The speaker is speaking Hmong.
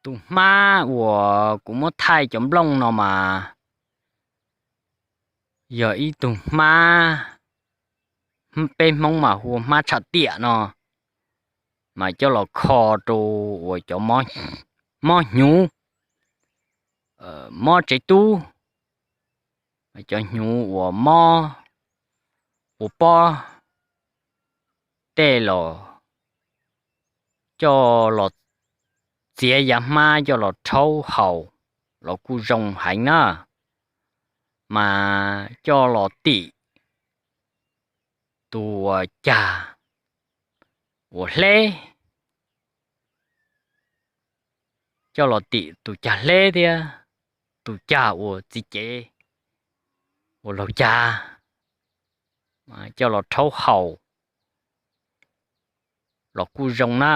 Tus hmab uas kuv muab thaij cov nplooj no mas yog ib tug hmab, peb Hmoob mas hu ua hmab tshaj tiam no, mas coj los kho rau uas cov mob hnyuv, mob tsev tub, cov hnyuv uas mob, ua pob tej los coj los txiav yav hmab coj los rhaub haus los kuj zoo heev na. Mas coj los tim tus uas cag uas hleb, coj los tim tus cag hleb thiab tus cag uas txiv cev uas laug cag, coj los rhaub haus los kuj zoo na.